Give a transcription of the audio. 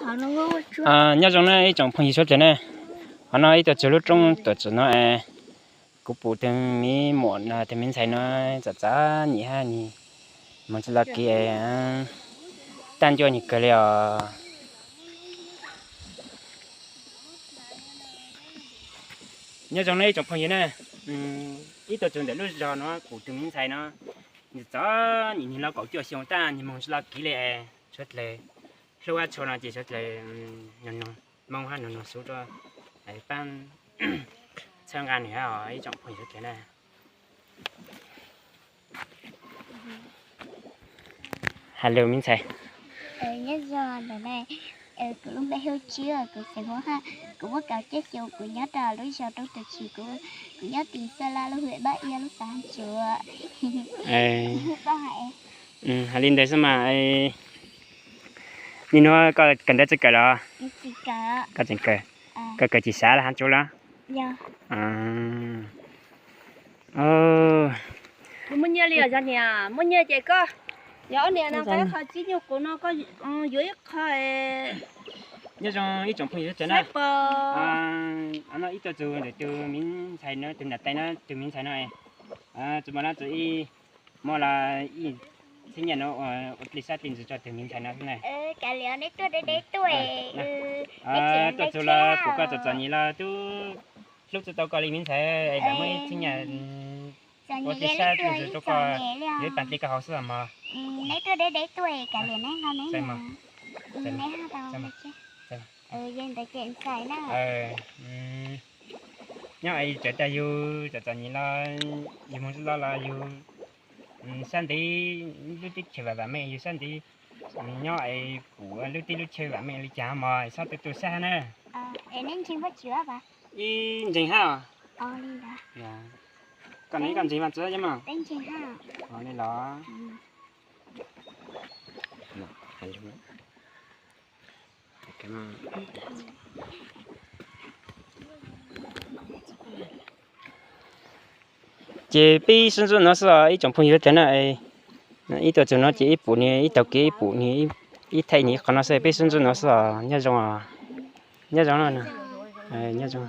Nyob zoo na ib tsoom phooj ywg suav dlawg na, qhov no ib tug txug lub roob tuam tswm no es kuv pum tus me muam tus me ntxhais no txom txom nyem hab nwg moog tsi lug kiv es tag ncua nwg kawg li os. Nyob zoo na ib tsoom phooj ywg na, ib tug txug ntawm lub zog no kuv tus me ntxhais no txom nyem nwg lub kaum cuaj xyoo tag nwg moog tsi lug kiv li es suav dlawg hlub hab tshua no ces suav dlawg nug nug Moob hab nug nug Suav rua paab txhawb nqaa nwg hab os ib tsoom phooj ywg suav dlawg na. Hello me ntxhais. Nyob zoo, kuv lub npe hu Tswb, kuv xeem Hmoob hab, kuv muaj kaum cuaj xyoo, kuv nyob rau lub zos Roob Tuam Tshis, kuv nyob tim Xab Laj lub hwm Npab Iab lub xav Hab Tsuav. Hais li ntawd xwb mas, nim nuav koj kawm ntawv tsi kawm los? Koj tseem kawm, koj kawm tsis sav los Hab Tsuav los? Kuv muaj nyiaj li os niam, muaj nyiaj ces koj, yog ob niam no nqa ib qho tsib nyuag quav no koj yuav ib qho. Nyob zoo ib tsoom phooj ywg suav dlawg na, ib tug txug ntawm tus me ntxhais no, tus nam tais no, tus me ntxhais no, tsi muaj na txug ib muaj los ib txhiab nyiaj no ua dlej sab dlej ntsws rua tus me ntxhais no xwb na. Kav liam neb tuaj deb deb tuaj, tuaj txug los pum koj txom txom nyem los tub hlub tsi tau koj li me ntxhais, lam muab ib txhiab nyiaj ua dlej sab dlej ntsws rua koj, yuav ib pas dlej koj haus xwb mog. Neb tuaj deb deb tuaj, kav liam neb nqa neb, neb hab tau. Nyob es txawm tas yug txom txom nyem los yug moog tsi lug los yug sab ntev lub teb chaws vam vam meej, yug sab ntev nyob es pum lub teb lub chaw vam meej li cas mog, txhob tu tu sab hab na. Ib ntseeg hab. Koj no ib koj ntseeg mas txawv mog. Li los Ces peb sib ntsib nuav xwb os ib tsoom phooj ywg suav dlawg na. Ib tug txug nuav ces ib pum nwg, ib taug kev ib pum nwg, ib thaij nwg qhov no xwb, peb sib ntsib nuav xwb os. Nyob zoo, nyob zoo, nyob zoo.